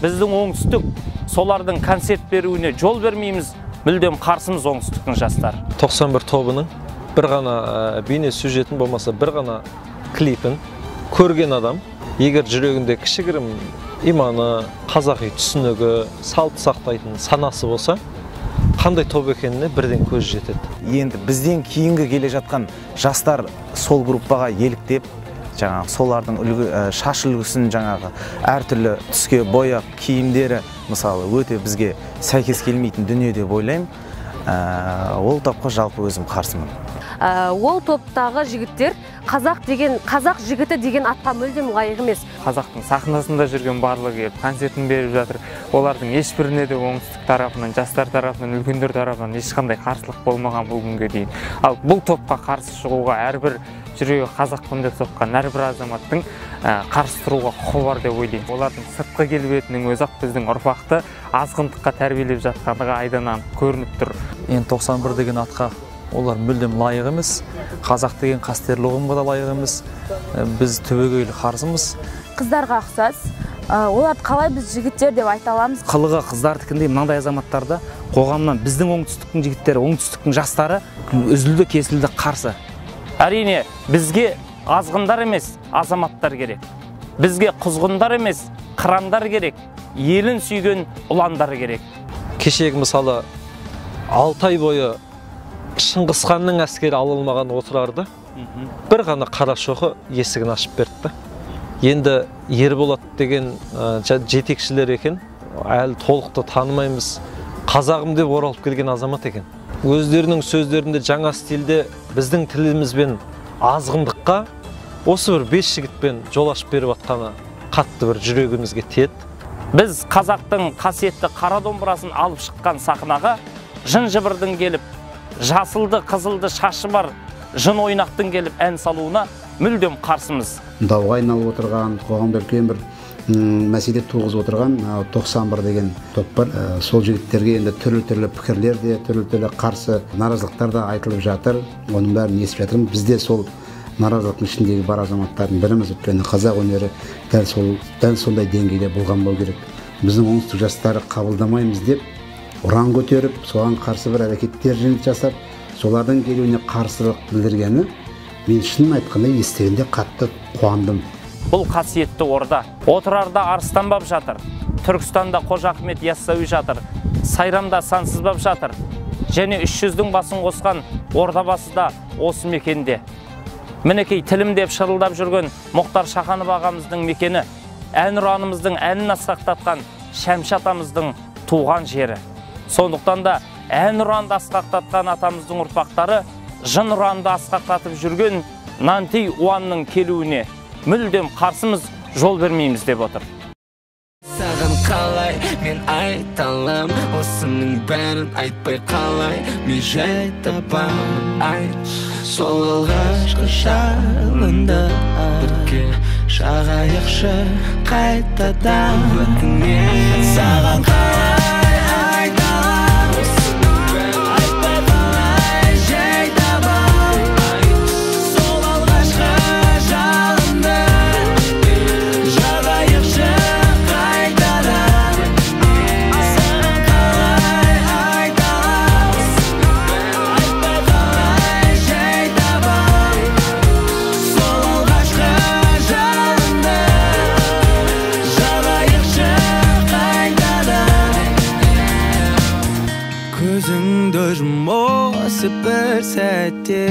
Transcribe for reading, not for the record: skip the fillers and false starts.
Біздің оңтүстік солардың концерт беруіне жол бермейміз, мүлдем қарсымыз оңтүстіктің жастары. 91 тобының бір ғана бейне сюжетін болмаса бір ғана клипін көрген адам, егер жүрегінде кішігірім иманы, қазақи түсінігі, салт сақтайтын санасы болса, қандай топ екеніне бірден көз жетеді. Енді бізден кейінгі келе жатқан жастар сол группаға еліктеп, жаңағы солардың үлгі, шаш үлгісін жаңағы әртүрлі түске бояп, киімдері мысалы өте бізге сәйкес келмейтін дүние деп ойлаймын. Ол топқа жалпы өзім қарсымын. Ол топтағы жігіттер қазақ деген, қазақ жігіті деген атқа мүлдем лайық емес. Қазақтың сахнасында жүрген барлығы келіп концертін беріп жатыр. Олардың ешбіріне де оңтүстік тарапынан, жастар тарапынан, үлкендер тарапынан ешқандай қарсылық болмаған бұл күнге дейін. Ал бұл топқа қарсы шығуға әрбір жүрегі қазақпын деп соққан әрбір азаматтың қарсы тұруға құқы бар деп ойлаймын. Олардың сыртқы келбетінің өзі-ақ біздің ұрпақты азғындыққа тәрбиелеп жатқандығы айдан анық көрініп тұр. Енді 91 деген атқа олар мүлдем лайық емес. Қазақ деген қастерлі ұғымға да лайық емес. Біз түбегейлі қарсымыз. Қыздарға ұқсас. Оларды қалай біз жігіттер деп айта аламыз? Қылығы қыздардікіндей мынандай азаматтарды қоғамнан біздің оңтүстіктің жігіттері, оңтүстіктің жастары үзілді кесілді қарсы. Әрине, бізге азғындар емес, азаматтар керек. Бізге құзғындар емес, қырандар керек. Елін сүйген ұландар керек. Кешегі мысалы 6 ай бойы Шыңғыс ханның әскері ала алмаған Отырарды бір ғана Қарашоқы есігін ашып берді. Енді Ерболат деген жетекшілер екен, әлі толықты танымаймыз, қазағым деп оралып келген азамат екен. Өздерінің сөздерінде жаңа стилде біздің тілімізбен азғындыққа осы бір 5 жігітпен жол ашып беріп атқаны қатты бір жүрегімізге тиеді. Біз қазақтың қасиетті қара домбырасын алып шыққан сахнаға жын-жыбырдың келіп, жасылды, қызылды шашы бар жын ойнақтың келіп ән салуына мүлдем қарсымыз. Дауға айналып отырған, қоғамда үлкен бір мәселе туғызып отырған 91 деген топ бар. Сол жігіттерге енді түрлі-түрлі пікірлер де, түрлі-түрлі қарсы наразылықтар да айтылып жатыр. Оның бәрін естіп жатырмыз. Біз де сол наразылықтың ішіндегі бар азаматтардың біріміз. Өйткені қазақ өнері дәл сондай деңгейде болған болу керек. Біздің оңтүстік жастары қабылдамаймыз деп ұран көтеріп, соған қарсы бір әрекеттер жасап, солардың келуіне қарсылық білдіргені мен шынын айтқанда естігенде қатты қуандым. Бұл қасиетті орда. Отырарда арыстанбап жатыр. Түркістанда Қожа Ахмет Яссауи жатыр. Сайрамда сансызбап жатыр. Және 300-дің басын қосқан ордабасы да осы мекенде. Мінекей тілім деп шырылдап жүрген Мұхтар Шаханов ағамыздың мекені, әнұранымыздың әнін асқақтатқан Шәмші атамыздың туған жері. Сондықтан да әнұранды асқақтатқан атамыздың ұрпақтары жын ұранды асқақтатып жүрген Нанти Уанның келуіне мүлдем қарсымыз, жол бермейміз деп отыр. Саған қалай мен айта алам, осының бәрін айтпай қалай мен жай табам. Айт, сол алғашқы жалынды бірге жағайықшы қайтадан. Өтінемін, саған қалай айта алам, осының бәрін айтпай қалай жай табам. Айт, сол алғашқы жалынды жағайықшы қайтадан. Саған қалай айта алам, осының бәрін айтпай қалай жай табам. Сол алғашқы жалынды жағайықшы қайтадан. Көзіңді жұм осы бір сәтте,